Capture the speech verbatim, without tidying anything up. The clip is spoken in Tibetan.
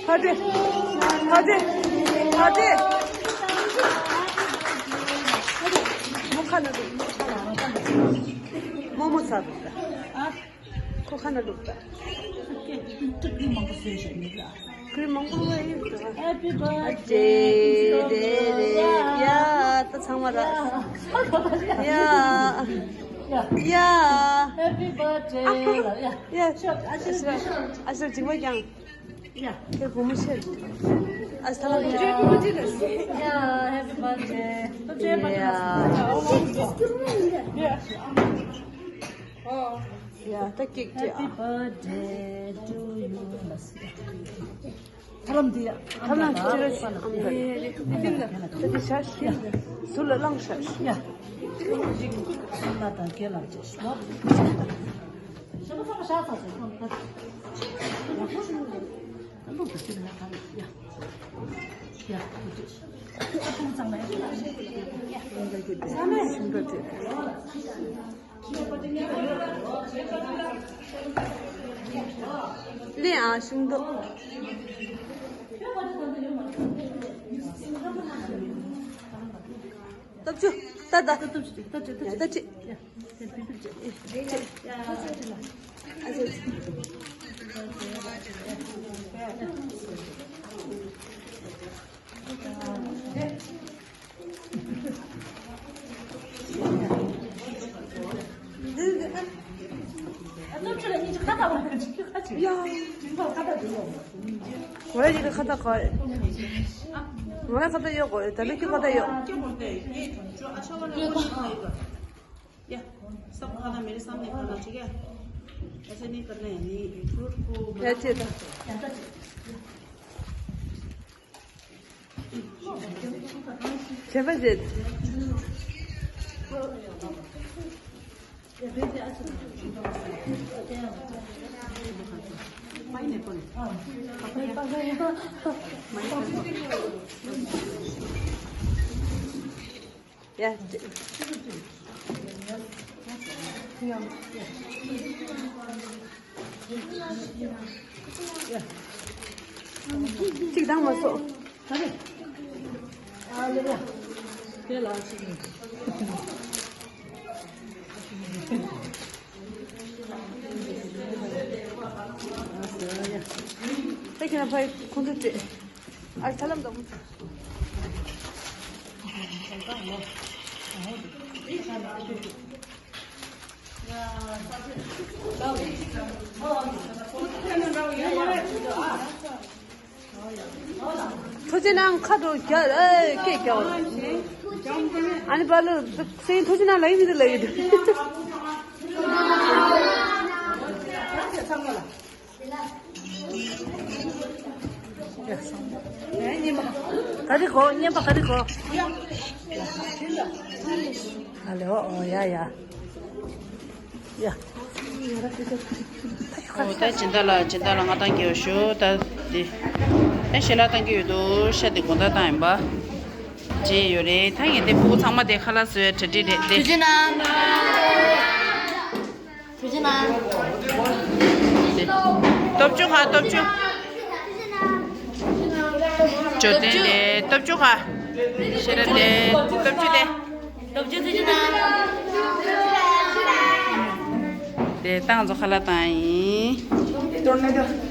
ཕ་ཏེ། ཕ་ཏེ། ཕ་ཏེ། མོ་ཁ་ན་འདུག་མོ་ཁ་ན་མོ་མོ་ཚ་འདུག་ད། ཁོ་ཁ་ན་འདུག་ད། ཁོས་མང་པོ་བཟོས་ཤག་ཉིད་ལ། ཁོས་མང་པོ་བཟོས་ཡོད་ད། Happy birthday to you. ཡ། ད་ཚང་མ་ར། ཡ། ཡ། Happy birthday. ཡ། ཨ་ཤོ། ཨ་ཤོ་འཇིགས་མ་རྒྱང་། ཡ། ཁྱེད་བུ་མོ་ཤེས། ཨ་ས་ལ། ཡ། Happy birthday. ཡ། ད་ཀེག་ཅིག་ཨ། Happy birthday to you. ཐ་ལམ་དེ་ཡ། ཐ་ལམ་དེ་ར་ཤི་ཨམ་ད། ད་དེ་ཤ་ཤི། ཟུར་ལ་བླངས་ཤ་ཤི། ཡ། ཨམ་ད་དང་རྒན་ལགས་བཅས་ཤོག་ཞག་པོ་ཚང་མ་ཤ་ཚ་ཚ་ཁོང་ད། ལུག་དེ་ཚོ་ན་ཁ་ལ་ཡ། ཡ། ཁོང་ཚང་མ་ཡ། ཚང་མས་ཤིང་ད་དེ། ལེན་ཨ་ཤིང་ཏོག་སྟོབས་ཆུ། ལྟ་ད། ལྟ་ཅི། ང་ལ་ཡི་གེ་ཁ་བཏགས་ག་ང་ལ་ཁ་བཏགས་ཡོད་གོ་ད་ལོ་ཁྱོད་ཁ་བཏགས་ཡོད། ཡ། སབ་ཁ་ན་མེ་རི་སམ་ནི་ཁ་ན་ཅིག་ཡ། ཨ་ཅེ་ནི་ཀར་ན་ཡ་ནི་ཕྲུ་ཁུ་མ་ཡ་ཅེ་ད། ཁྱད་པར་ཟེར། ཡ། གཅིག་དང་མ་སོ། ད་ལ་ཅིག་ད་ཁྱེད་རང་ཕ་ཡི་ཁོང་ཚོ་བྲེལ། ཨ་ས་ལམ་དང་། ཐུགས་རྗེ་གནང་། ཁ་དྲོ་རྒྱ་ཨེ་སྐད་རྒྱག་ཨ་ནི་པ་ལ་སེང་ཐུགས་རྗེ་གནང་ལ་ཡིན་མི་འདུག་ལ་ཡིན་འདུག་ག་རེ་གོ་བརྙན་པ་ག་རེ་གོ་ཨ་ལེ་ཨོ་ཡ་ཡ། ཡ། ཨོ་ད་སྦྱིན་བདག་ལ་སྦྱིན་བདག་ལ་ང་དང་གི་ཞུ་ད་དེ། ད་ཞལ་ལག་བཏང་གི་ཡོད་དོ་ཤ་དེ་དགོང་དག་བཏང་ཡིན་པ། བརྗེད་ཡོད་རེད། ད་ངས་དེ་ཕྲུ་གུ་ཚང་མ་དེ་ཁ་ལག་བཟོས་གྲ་སྒྲིག་རེད་དེ། ཐུགས་རྗེ་གནང་། ཐུགས་རྗེ་གནང་། སྟོབས་ཆུ་ཁ་སྟོབས་ཆུ། ཇོ་ཏན་དེ་སྟོབས་ཆུ་ཁ། ཤེ་ར་དེ་སྟོབས་ཆུ་དེ། སྟོབས་ཆུ་ཐུགས་རྗེ་གནང་། དེ་ཏང་ཚོ་ཁ་ལག་བཏང་ཡིན།